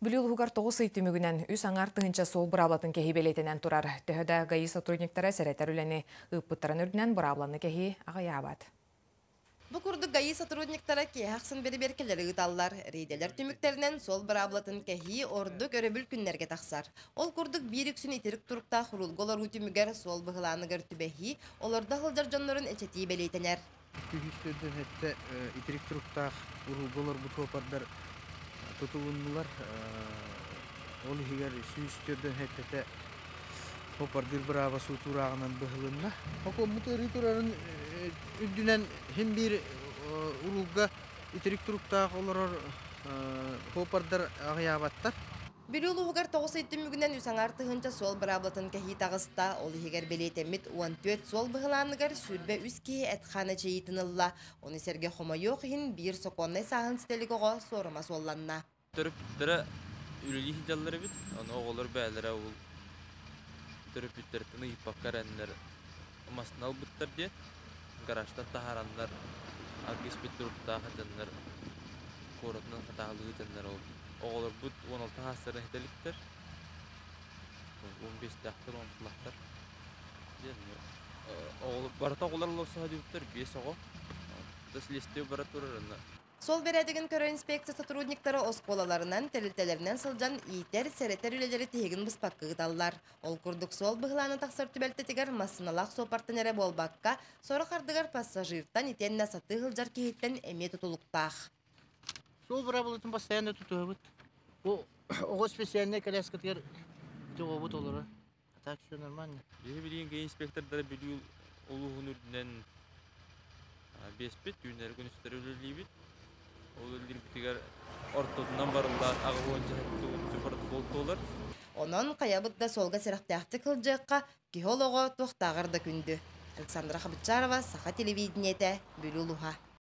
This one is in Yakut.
Бүлүү улууһугар 9 ый түмүгүнэн 3,5 тыһыынча суол быраабылатын кэһии бэлиэтэнэн турар. Төһө да ГАИ сотрудниктара сэрэтэр үлэни ыыппыттарын үрдүнэн быраабыланы кэһии аҕыйаабат. Бу курдук ГАИ сотрудниктара киэһэ ахсын бэрэбиэркэлэри ыыталлар. Рейдэлэр түмүктэринэн суол быраабылатын кэһии ордук өрөбүл күннэргэ тахсар. Ол курдук биир үксүн итирик туруктаах уруулга олоруу түмүгэр суол быһылааныгар түбэһии, олордо сылдьар дьоннорун эчэтии бэлиэтэнэр. 247 итирик туруктаах уруулга олорбут суоппардар тутулуннулар. Ол иһигэр 147 суоппардыыр бырааба суутуурааҕынан быһылынна. Сокуоммут ыарыы турарын үрдүнэн син биир уруулга итирик туруктаах олорор суоппардар аҕыйаабаттар. Бүлүү улууһугар 9 ый түмүгүнэн 3,5 тыһыынча суол быраабылатын кэһии таҕыста. Ол иһигэр бэлиэтэммит 14 суол быһылааныгар 23 киһи эт-хаан эчэйиитин ылла. Ону сэргэ хомойуох иһин биир сокуоннай сааһын ситэ илик оҕо суорума суолланна. Төрөппүттэрэ үлэлии сылдьаллар эбит, ону оҕолор бэйэлэрэ ол төрөппүттэриттэн ыйыппакка эрэннэр массыына ылбыттар диэн гаражтан таһаараннар аргыспыт туруктаах дьоннор куоратынан хатааһылыы дьоннор ол оҕолорбут 16 саастарын ситэ иликтэр, 15-тээхтэр, 16-лаахтар диэн барыта оҕолор олорсо сылдьыбыттар, биэс оҕо. Следствие бара турар онно. Суол бэрээдэгин көрөр инспекция сотрудниктара оскуолаларынан, тэрилтэлэринэн сылдьан иитэр, сэрэтэр үлэлэри тиһигин быспакка ыыталлар. Ол курдук суол быһылаана тахсар түбэлтэтигэр массыыналаах суоппартан эрэ буолбакка, сорох ардыгар пассажиртан итиэннэ сатыы сылдьар киһиттэн эмиэ тутулуктаах. Суол быраабылатын постоянно тутуһабыт. Бу оҕо специальнай коляскатыгар ити оҕобут олорор. А так все нормально. Биһи билигин инспектордара Бүлүү улууһун үрдүнэн биэспит, түүннэри күнүстэри үлэлиибит. Ол үлэлиирбитигэр ортотунан барыллаан 87 протокол туолар. Онон хайабыт да суолга сэрэхтээхтик сылдьыахха, киһи олоҕо туохтааҕар да күндү. Александра Хабычарова, Саха телевидениетэ, Бүлүү улууһа.